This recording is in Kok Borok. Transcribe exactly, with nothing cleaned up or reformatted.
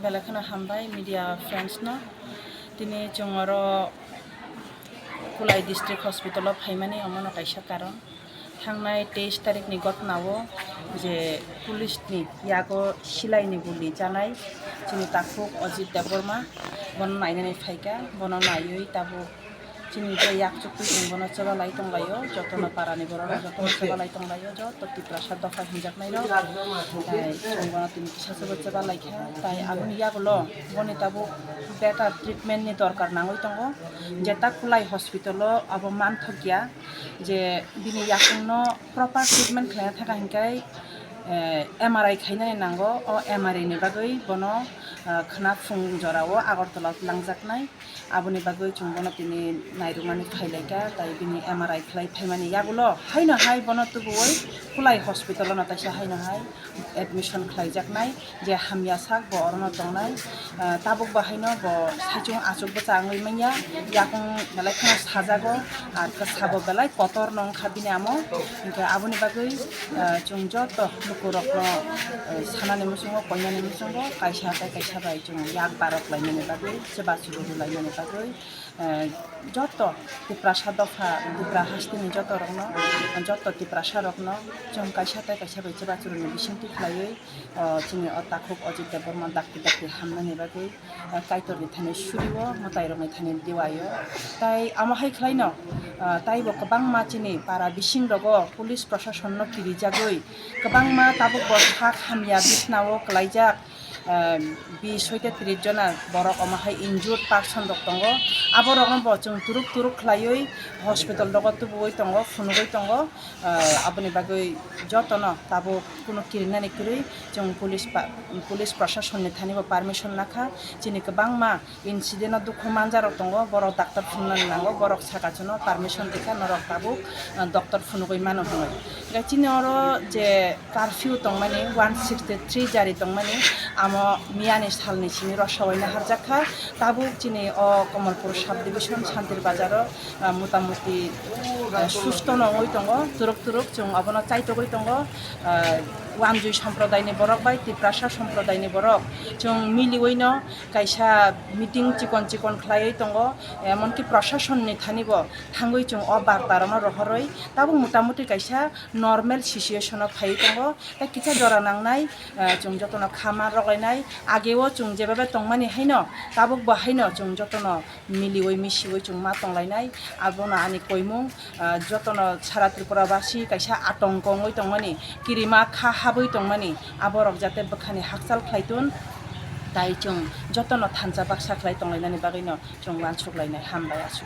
Belai kheno hambai media friends no. Tini chwng oro Kulai District Hospital o phaimani omono kaisa karon. Thangnai teis tarikni gotnao je police ni yago silaini guli chanai chini takhuk Ajit Debbarma bono nainani phaikha, bono naiwi tabuk chini je yak chukwi chwng bono chwbalai tonglaio, jotono parani borok rok jotono chwbalai tonglaio, joto Tiprasa dopha hinjaknai rok. Tai chwng bono tini kisa chwbo chwbalaikha, tai aboni yagulo boni tabuk better treatment ni dorkar nangwi tongo, jeta Kulai hospital o abo manthokya je bini yakungno proper treatment khlaina thangkha hinkhai, eh, M R I khainani nango. O M R I ni bagwi bono, ah, khwna phung jorao Agartala o langjaknai. Aboni bagwi chwng bono tini nairwknani phailaikha, tai bini M R I khlai phaimani yagulo haino hai bono tubuwi Kulai hospital o no taisa haino hai admission khlaijaknai, je hamya sak bo orono tongnai. Ah, tabuk bo haino bo saichung achuk bwcha wngwi manya, yakung belai kheno sajago, ar khe sabo belai kotor no wngkha bini amo, hinkhe aboni bagwi, ah, chwng joto lukurokno, ah, sanani muchungo, koinani muchungo kaisa tei kaisa bai chwng yak barok lainani bagwi, chubachu rwlainani bagwi, ah, joto Tiprasa dopha, Tipra hasteni joto rokno, joto Tiprasa rokno chwng kaisa tei kaisa bai chubachu rwni bisingtwi khlaiwi, o, chini o takhuk Ajit Debbarma dakti dakti hamnani bagwi, o, Kaitorni thani surio, mwtairokni thani diwaio. Tai amo hai khlaino, o, taibo kwbangma chini para bising rogo police prosasonno kirijagwi kwbangma tabukbo sak hamya bisnao kwlaijak, o, bis hoite tris jona borok omo hai injured person rok tongo. Aborokno bo chwng turuk turuk khlaiwi hospital rogo tubuwi tongo, phunugwi tongo. Ah, aboni bagwi jotono tabuk kunu kirinani kwrwi chwng police pa-, police prosasonni thani bo permission nakha. Chini kwbangma incident o dukhu manjarok tongo, borok doctor phunuknani nango, borok saka chwngno permission rikha, norok tabuk, ah, doctor phunugwi mano hwnwi. Hwnkhe chini oro je curfew tongmani, one sixty three jari tongmani, amo miyani salni simi rosawai naharjak kha. Tabuk chini o Kamalpur sub division Santir Bazar o, ah, motamuti, ah, susto no wngwi tongo, turuk turuk chwng obono chaitogwi tongo. Ah, Wanjui somprodaini borok bai Tiprasa somprodaini borok chwng miliwi no kaisa meeting chikon chikon khlaiwi tongo, emonki prosasonni thani bo thangwi chwng o barta rokno rohorwi tabuk motamuti kaisa normal situation o phaiwi tongo. Tei kisa jora nangnai, ah, chwng jotono kha ma rwklainai. Ageo chwng jebabe tongmani haino, tabukbo haino chwng jotono miliwi misiwi chwng ma tonglainai. Abono ani koimung, ah, jotono sara Tripura basi kaisa atongko wngwi tongmani, kirima kha habwi tongmani, aborok jate bwkhani hakchal khlai tun, tai chwng jotono thansa baksa khlai tonglainani bagwino chwng uansuk lainai. Hambai aswk.